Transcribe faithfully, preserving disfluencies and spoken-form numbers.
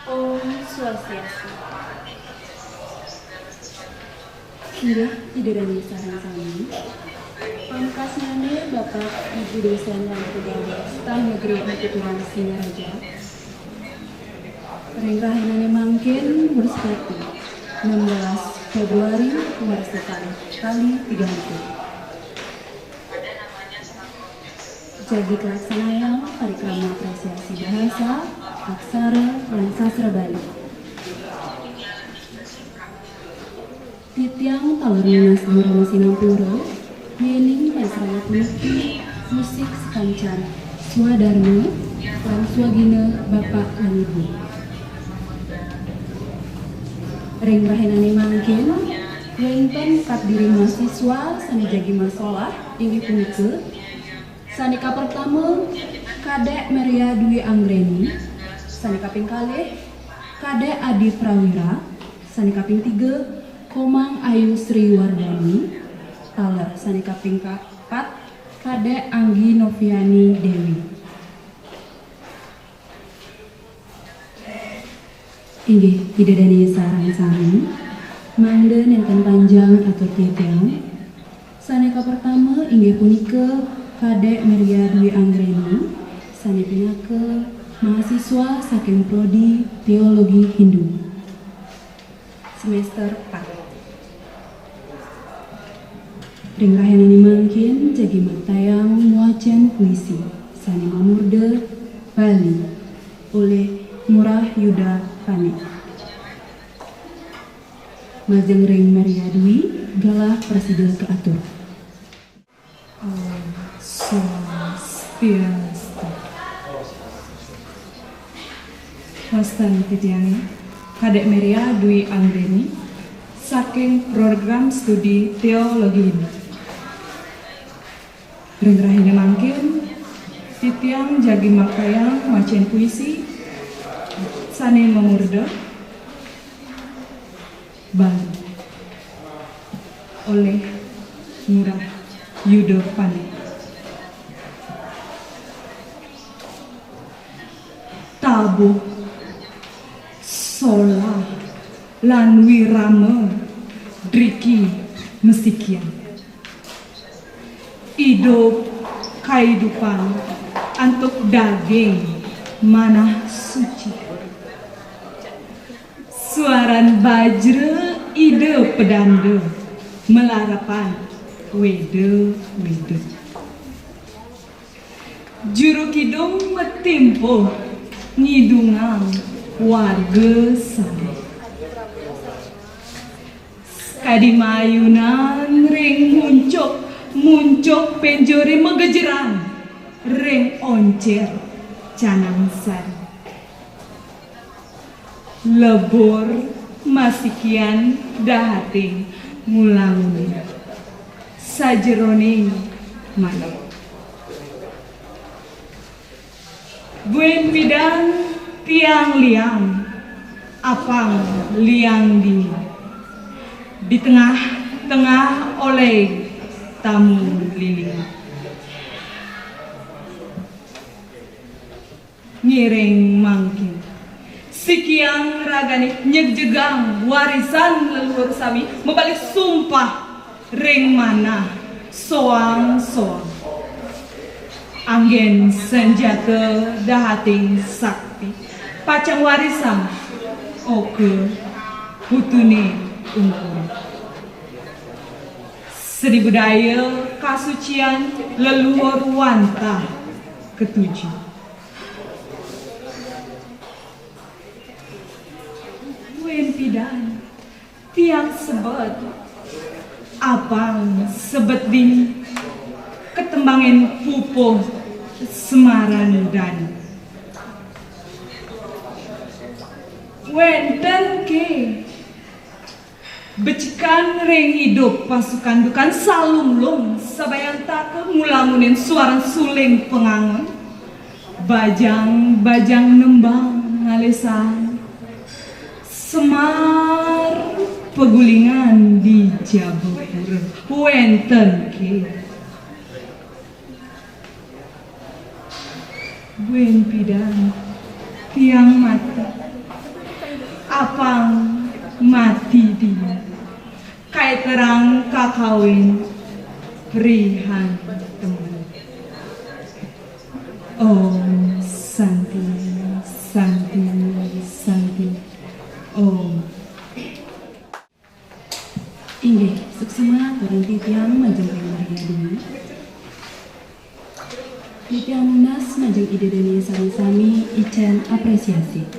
Om Swastiastu. Inggih, Ida dané sareng sami. Pamekasnyané Bapak Ibu dosen lan pegawai Staf Negeri Atuturan Singaraja. Ring rahinané mangkin, Wrespati, enam belas Februari, warsa kalih tali tiga puluh. Jagi kalaksanayang parikrama apresiasi bahasa, aksara, lan sastra Bali. Titiang taler nunas durung sinampura, yéning parikrama puniki musik sakancan swadarma lan swagina Bapak lan Ibu. Ring rahinané mangkin, wénten pat diri mahasiswa sané jagi masolah, inggih punika, sané kapertama, Kadék Meria Dwi Anggreni, sané kaping kalih, Kadék Adi Prawira, sané kaping tiga, Komang Ayu Sri Wardani, taler sané kaping kapat, Kadék Anggi Noviani Dewi. Inggih, Ida dané sareng sami, mangda nénten panjang atur titiang. Sané kapertama inggih punika Kadék Meria Dwi Anggreni, sané pinaka mahasiswa saking Prodi Teologi Hindu, semester empat. Ring rahinané mangkin jagi maktayang wacén puisi sané mamurda Bali olih Ngurah Yuda Panik. Majeng ring Meria Dwi, galah prasida kaatur. Om Swastiastu. Wastan titiangé, Kadék Meria Dwi Anggreni, saking Program Studi Teologi Hindu. Ring rahina mangkin, titiang jagi maktayang wacén puisi sané mamurda Bali olih Ngurah Yuda Panik. Tabuh, solah, lan wirama driki masikian. Idup kaidupan antuk daging manah suci. Suaran bajra Ida pedanda malarapan Wéda-wéda. Juru kidung matimpuh ngidungang warga sami. Kadi mayunan ring muncuk-muncuk pénjoré magejeran ring oncér canang sari. Lebur masikian dahating ngulangunin sajeroning manah. Buin pidan tiang liang, apang liang dini. Di tengah-tengah olih tamu lilingan. Ngiring mangkin, sikian ragané nyegjegang warisan leluhur sami, mabalik sumpah ring manah soang-soang. Anggén sanjata dahating sakti, pacang warisan oka putuné ungkur. Seni budaya kasucian leluhur wantah katuju. Buin pidan tiang sebet, apang sebet dini, katembangin pupuh semaran dani. Oke. Becikan ring idup pasukan dukan salunglung sabayantaka ngulamunin suaran suling pangangon. Bajang-bajang nembang ngalisang. Semar pagulingan di Jabapura. Wénten ké. Buin pidan tiang mati. Apang mati dia. Kaiterang kakawin prihantemen. Om Santi, Santi, Santi. Om. Inggih, suksma aturang titiang majeng Ring Maria Dina. Titiang nunas majeng Ida Dané sami-sami icén apresiasi.